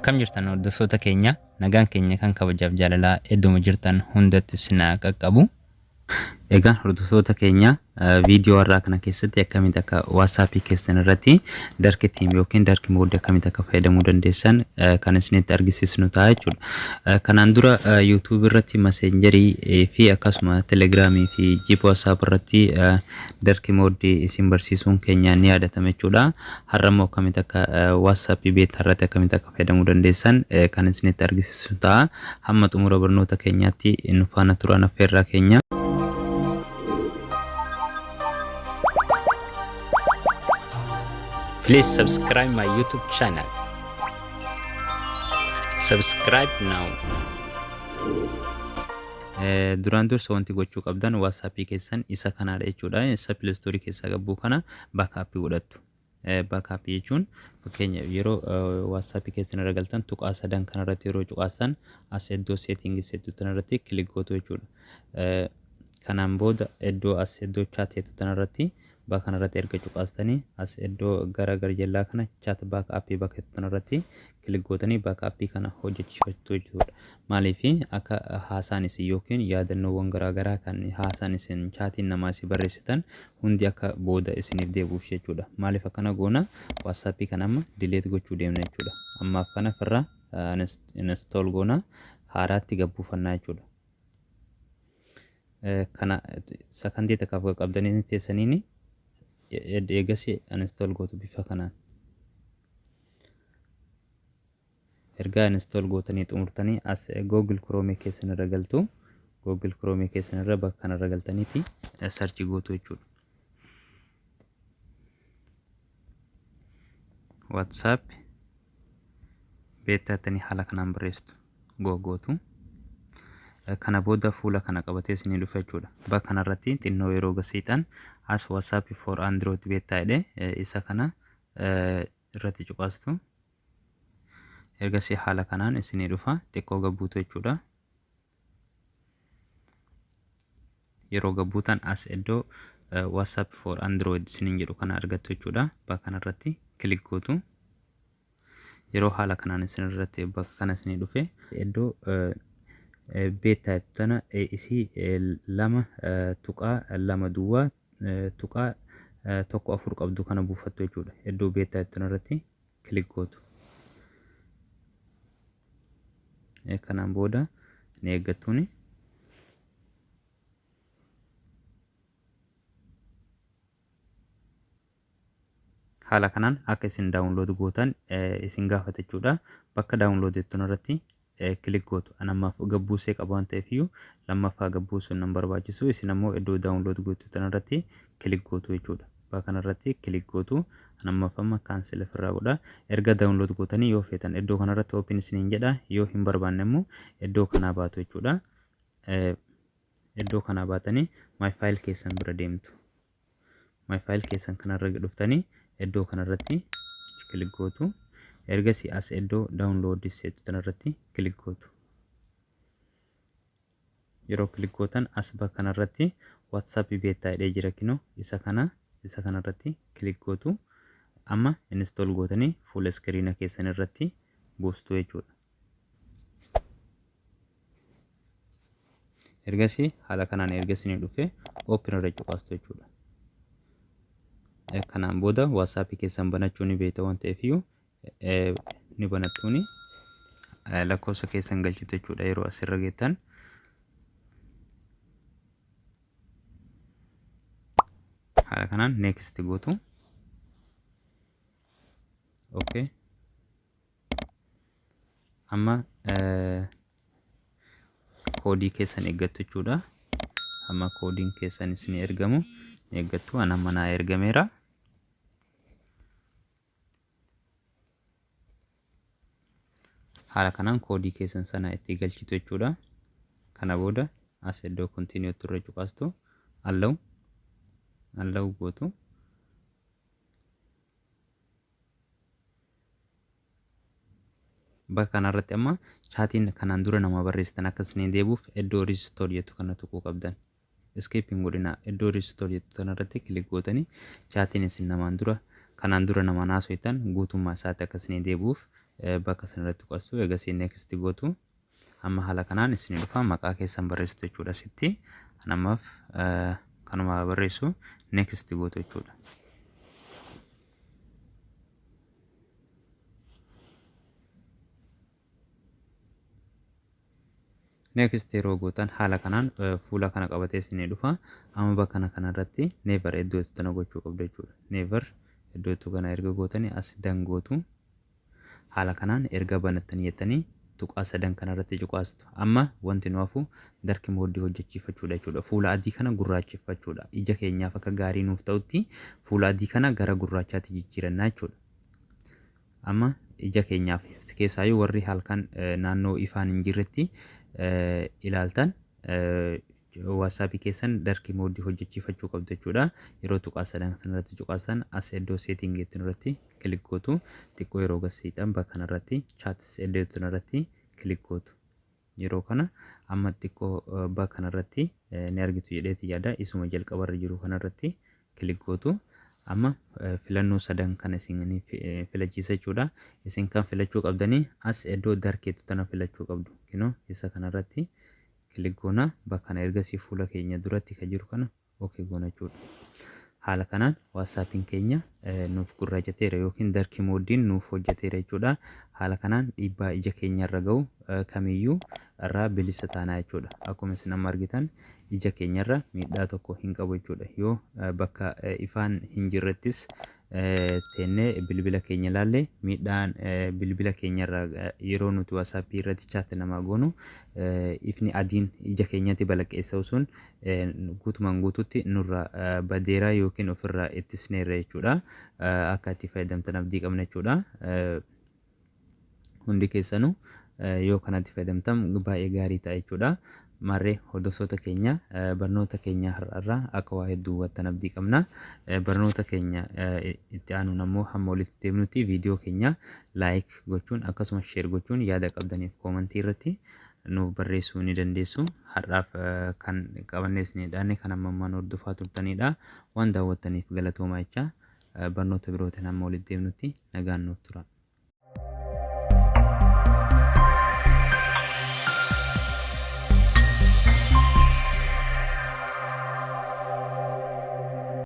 Akkam jirtan hordoftoota keenya? Nagaan keenya kan kabajaaf jaalalaa idduma jirtan hundatti isin haa qaqqabu. Egaa hordoftoota keenya, viidiyoo har'aa kana keessatti akkamitti akka WhatsApp keessan irratti dark theme yookiin dark mode akkamitti akka fayyadamuu dandeessan kan isinitti argisiisnu ta'a jechuudha. Kanaan dura YouTube irratti, Messengerii fi akkasuma Telegramii fi Jeep WhatsApp irratti dark mode isin barsiisuun keenya ni yaadatama jechuudha. Har'a immoo akkamitti akka WhatsApp beta irratti akkamitti akka fayyadamuu dandeessan kan isinitti argisiisu ta'a. Hamma xumura barnoota keenyaatti nu faana turan affeerraa keenya. Please subscribe my YouTube channel. Subscribe now. Duraan dursa wanti gochuu qabdan WhatsApp keessan isa kanaadha jechuudha. Isa Play Store keessaa gabbuu kana backup godhattu. Backup jechuun fakkeenya yeroo WhatsApp keessan irra galtan tuqaa sadan kanarratti yeroo cuqaastan as iddoo settings jettu tanarratti click gootu jechuudha. Kanaan booda iddoo as iddoo chat jettu tanarratti bakka kanarratti erga cuqaastanii as iddoo gara garjallaa kana chat backup bakka jettu tanarratti click gootanii backup kana hojjechiifachuu jechuudha. Maaliif akka haasaan isin yookiin yaadannoowwan garaagaraa kan haasaan isin chaatiin namaa isin barreessitan hundi akka booda isiniif deebi'uuf jechuudha. Maaliif akkana goona? WhatsApp kana amma delete gochuu deemna jechuudha. Ammaaf kana ofirraa install goona, haaraatti gabbuufannaa jechuudha. Kana sakandii takkaaf qaqqabdanii teessaniini eegas install gootu bifa kanaan. Ergaa install gootanii xumurtanii as Google Chrome keessan irra galtu. Google Chrome keessan irra bakka kanarra galtaniiti search gootu jechuudha. WhatsApp beta jettanii haala kanaan barreessitu gootu. Kana booda fuula kana qabatee isinii dhufa jechuudha. Bakka kanarratti xinnoo yeroo gasiixan as WhatsApp for Android beta jedhee isa kana irratti cuqaastu. Ergasii haala kanaan isinii dhufa, xiqqoo gabbuutu jechuudha. Yeroo gabbuutan as iddoo WhatsApp for Android isiniin jedhu kana argattu jechuudha. Bakka kanarratti click gootu. Yeroo haala kanaan isin irratti bakka kana isinii dhufe iddoo beta tana isii 2.20.14 qabdu kana buufattu jechuudha. Iddoo beta irratti click gootu. Kanaan booda ni eeggattuuni. Haala kanaan akka isin download gootan isin gaafata jechuudha. Bakka download jettuun irratti click gootu. An ammaaf gabbuusee qaba waan ta'eef iyyuu lammaffaa gabbuusuun nan barbaachisu. Isin ammoo iddoo download gootu tanarratti click gootu jechuudha. Bakka kanarratti click gootu. An ammaaf amma cancel ofirraa godha. Erga download gootanii yoo feetan iddoo kanarratti open isiniin jedha. Yoo hin barbaanne immoo iddoo kanaa baatu jechuudha. Iddoo kanaa baatanii my file keessan bira deemtu. My file keessan kanarra dhuftanii iddoo kanarratti click gootu. Ergasii as iddoo download jettu tanarratti click gootu. Yeroo click gootan as bakka kanarratti WhatsApp beta jedhee jira, kinoo isa kana, isa kanarratti click gootu. Amma install gootanii fuula iskiriina keessan irratti buustu jechuudha. Ergasii haala kanaan erga isinii dhufe open irra cuqaastu jechuudha. Kanaan booda WhatsApp keessan banachuu ni beekta waan ta'eef iyyuu ni banattuuni, lakkoofsa keessan galchitu jechuudha yeroo asirra geettan. Haala kanaan next gootu. Okay. Amma koodii keessan eeggattu jechuudha. Amma koodiin keessan isin ergamu ni eeggattu. An amma naa ergameera. Haala kanaan koodii keessan sana itti galchitu jechuudha. Kana booda as iddoo continue irra cuqaastu, allow allow gootu. Bakka kanarratti amma chaatiin kanaan dura nama barreessitan akka isinii deebi'uuf iddoo restore jettu kana tuquu qabdan. Skip hin godhina, iddoo restore jettu kanarratti click gootanii chaatiin isin namaan dura kanaan dura namaan haasoftan guutummaa isaatti akka isinii deebi'uuf Bakka sanarratti tuqastu, egasii next gootu. Amma haala kanaan isin dhufa, maqaa keessan barreessitu jechuudha asitti. Ammaaf kanuma barreessu, next gootu jechuudha. Next yeroo gootan haala kanaan fuula kana qabatee isinii dhufa. Amma bakka kanarratti never iddoo tana gochuu qabdu jechuudha. Never iddoo kana erga gootanii as done gootu. Haala kanaan erga banattanii jettanii tuqaa sadan kanarratti cuqaastu. Amma wanti nu hafu dark mode hojjechiifachuudha jechuudha. Fuula adii kana gurraacheffachuudha. Ija keenyaaf akka gaarii nuuf ta'utti fuula adii kana gara gurraachaatti jijjiirannaa jechuudha. Amma ija keenyaaf, keessaayyuu warri halkan naannoo ifaan hin jirretti ilaaltan, WhatsAppii keessan dark mode hojjechiifachuu qabdu jechuudha. Yeroo tuqaa sadan sanarratti cuqaasan as iddoo setting irratti click gootu. Xiqqoo yeroo gasiixan bakka kanarratti chats iddoo irratti click gootu. Yeroo kana amma xiqqoo bakka kanarratti ni argitu jedheeti yaada, isuma jalqabarra jiru kanarratti click gootu. Amma filannoo sadan kana isin filachiisa jechuudha. Isin kan filachuu qabdanii as iddoo darkeetu tana filachuu qabdu. Kinoo isa kanarratti click goona, bakka kana ergasii fuula keenya duratti kan jiru kana okay goona jechuudha. Haala kanaan WhatsAppiin keenya nuuf gurraachateera yookiin dark modeiin nuuf hojjeteera jechuudha. Haala kanaan dhiibbaa ija keenya irra gahu kamiyyuu irraa bilisa taanaa jechuudha. Akkuma isin amma argitan ija keenyarra miidhaa tokko hin qabu jechuudha. Yoo bakka ifaan hin jirrettis teennee bilbila keenya ilaalle, miidhaan bilbila keenyarra yeroo nuti WhatsAppii irratti chat namaa goonu ifni adiin ija keenyatti balaqqeessa'u sun guutumaan guututti nurra badeera yookiin ofirraa ittisneerra jechuudha. Akka itti fayyadamtan abdii qabna jechuudha. Hundi keessanuu yoo kanatti fayyadamtan baay'ee gaarii ta'a jechuudha. Marree hordoftoota keenya, barnoota keenya har'arraa akka waa hedduu hubattan abdii qabna. Barnoota keenya itti aanuun ammoo hamma walitti deemnutti viidiyoo keenya like gochuun akkasumas share gochuun yaada qabdaniif commentii irratti nuuf barreessuu ni dandeessu. Har'aaf kan qabannee isinii dhaanne kan amma ammaan hordofaa turtanidha. Waan daawwattaniif galatoomaa jecha, barnoota birootiin hamma walitti deemnutti nagaan nuuf tura.